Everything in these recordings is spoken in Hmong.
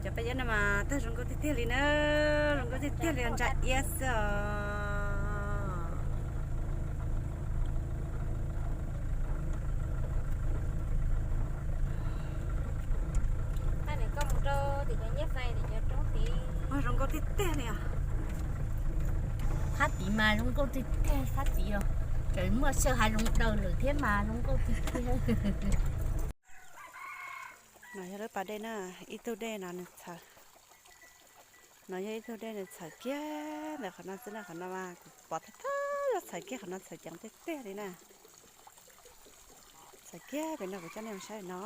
Cov paj yab no mas twb zoo nkauj tiag tiag li na, zoo nkauj tiag tiag li, ntsa iab xwb os. Zoo nkauj tiag tiag li os. Qhab tid mas zoo nkauj tiag tiag, qhab tid os. Tseem muaj sij hawm zoo daws lawm thiab mas zoo nkauj tiag tiag. No yog lub pas dej na, ib tug dej no nws txhawv. No yog ib tug dej nws txhawv kiag ntawm qhov no xwb na, qhov no mas kuv pom thawj thawj txhawv kiag, qhov no txhawv ceev tiag tiag li na. Txhawv kiag pem no kuv coj nej mus saib no.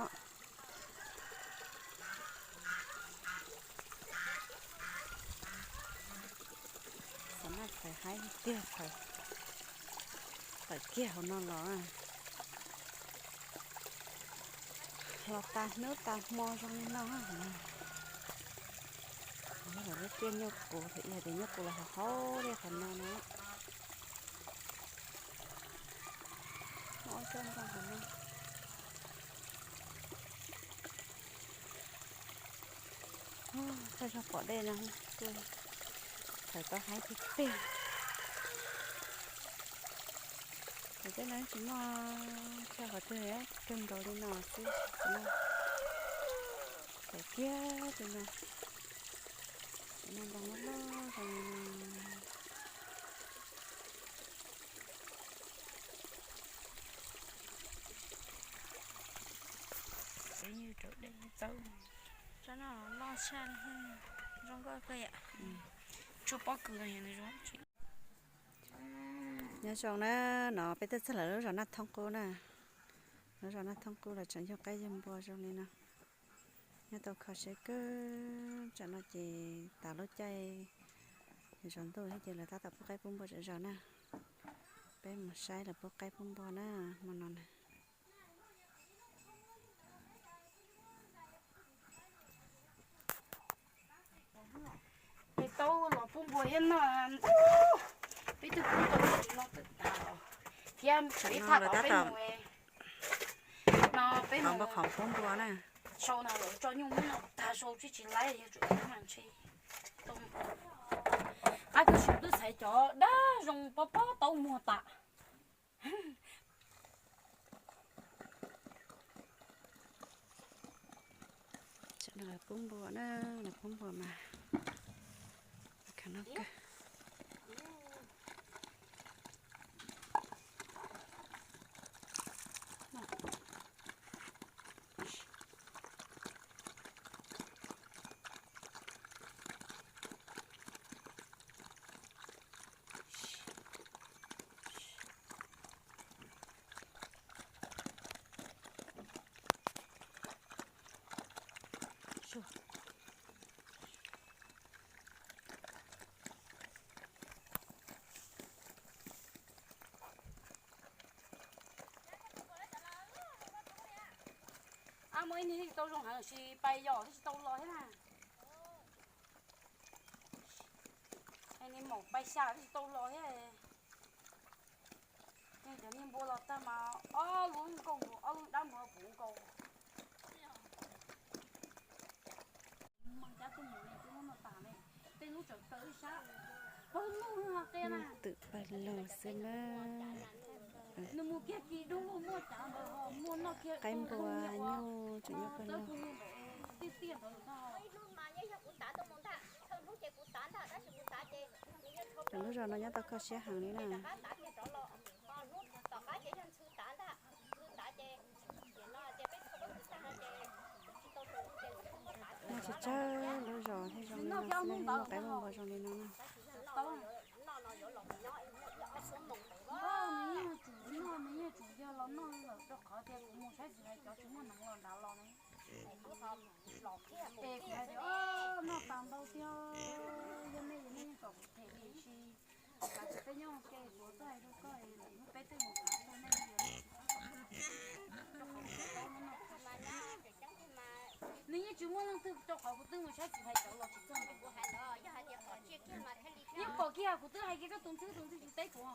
Xav noj txhawv haib tiag, txhawv tawm kiag hauv no los. Los tas hnub tas hmo zoo li no. Lawv lub tiaj nyuj qus, thaum ub hais tias nyuj qus los hauv hauv li qhov no no. Muaj ob tsob ntoo hauv no. Thawj zaug pom dej no, txhawv tau haib tiag tiag. Qhov txhia no tsis muaj chaw qhov twg kawg nkaus li no xwb, txhawv kiag li no. Cov no ntoo loj loj zoo li no. Tsob no loj tshaj li, zoo nkauj kawg yom. Tsuas pob kws los zoo. Nyob zoo na, no peb twb txog lawv lub zos Naj Thoob Qub na. Lub zos Naj Thoob Qub los tseem yug qaib yug npua zoo li no. Nyob tau kho siab kawg, tsam no ces tas lub caij zov ntuj thiab ces lawv tab tom pub qaib pub npua zom zaws na. Peb mus saib lawv pub qaib pub npua na, hmo no na. Peb taub los pub npua thiab noj ntau, peb twb pub tau tsis no twb tas os. Thiab peb tham tau peb mus no peb mus qhov pub npua na. Sau no lawv tso nyuj muab noj tag sau tsis tsis laib yog tsum ib mas ntshe. Qab kawg, kuv twb xaiv cov dab zoo pob pob taub muag tas. Pub npua na, pub npua mas khav noj kawg. Ab, muaj ib niag tsis tau zoo heev, sis pais yos thiab tsis tau los thiab na. Niag maum pais xya thiab tsis tau los thiab. Cov niag npua los tag mas ob lub nkaus, ob lub dab npua puv nkaus. Tej lub tsawv kaw ib sab, pawg lug qia na. Twm pawg lug xwb na. Nws mus kiag kis dub muaj cav ntawd, muaj noj kiag qaib npua, nyuj tseem nyuj pawg lug. Lub zos no nyob tau kho siab heev li na. Nyob tsis tsawg lub zos thiaj zoo li no xwb na, thiaj muaj qaib muaj npua zoo li no na. Es kuv hais tias, noj tas ntau tiag, yog nej, yog nej yeej kom kuv them li sis, kav tsij peb nyob ua ke, kuv tuaj hais rau koj, lwm hnub peb twb mus kav tuaj nej. Nws yeej tsis muaj leej twg rau qhov kuv twb mus saib txiv hais cov los tsis txog. Yeej pom kiag kuv twb hais kiag koj tus ntxhw, tus ntxhw tsis teb kuv.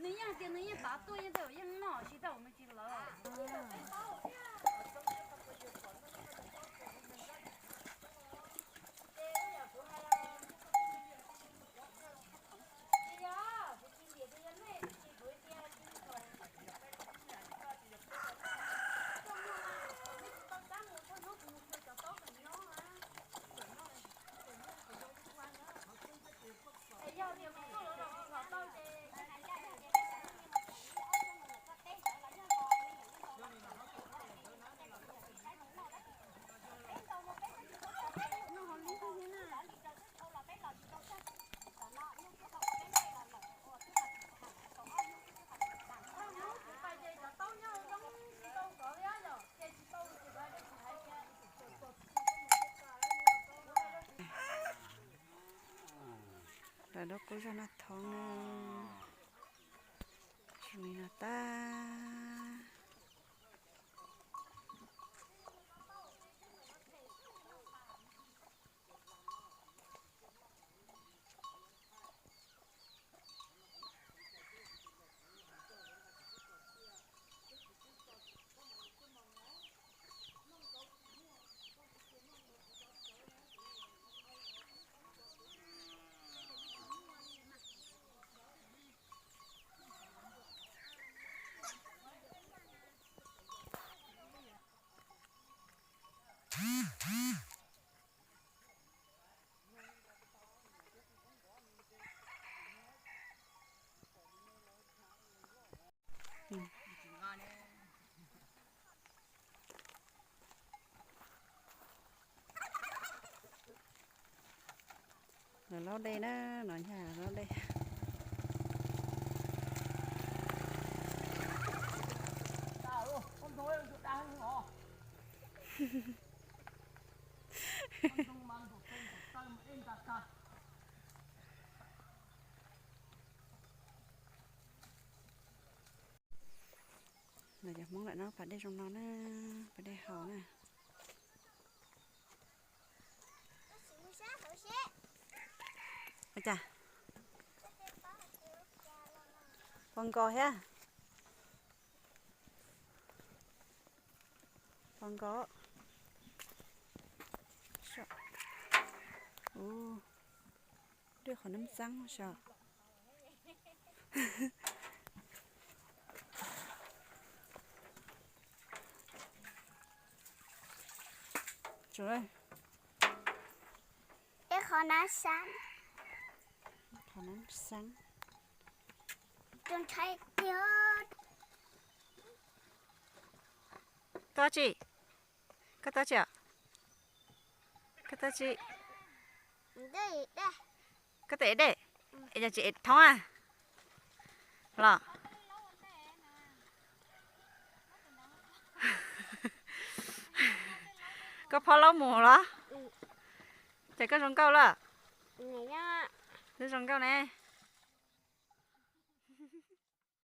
Nws yeej hais tias nws yeej tav tuaj yeej tej zaum yeej noj tsis tej zaum nws tsis lawv. Lawv lub qub zog Naj Thoob na, zoo li no tag. Lawv laub dej na, no yog lawv laub dej. Los cov Hmoob lawm no pas dej zoo no na, pas dej haus na. Ua cas? Pos nkos thiab. Pos nkos. Ub, dej qhov neeb xeeb so. Ib qho nab xeeb. Qhov nab xeeb. Tus ntxhais tiag. Koj tsi? Koj tab tsi? Koj tab tsi? Koj tab ev dej? Es yog tsis ev thoob a los? Koj phob laub mus los? Ces koj zoo nkauj lawm. Twb zoo nkauj ne.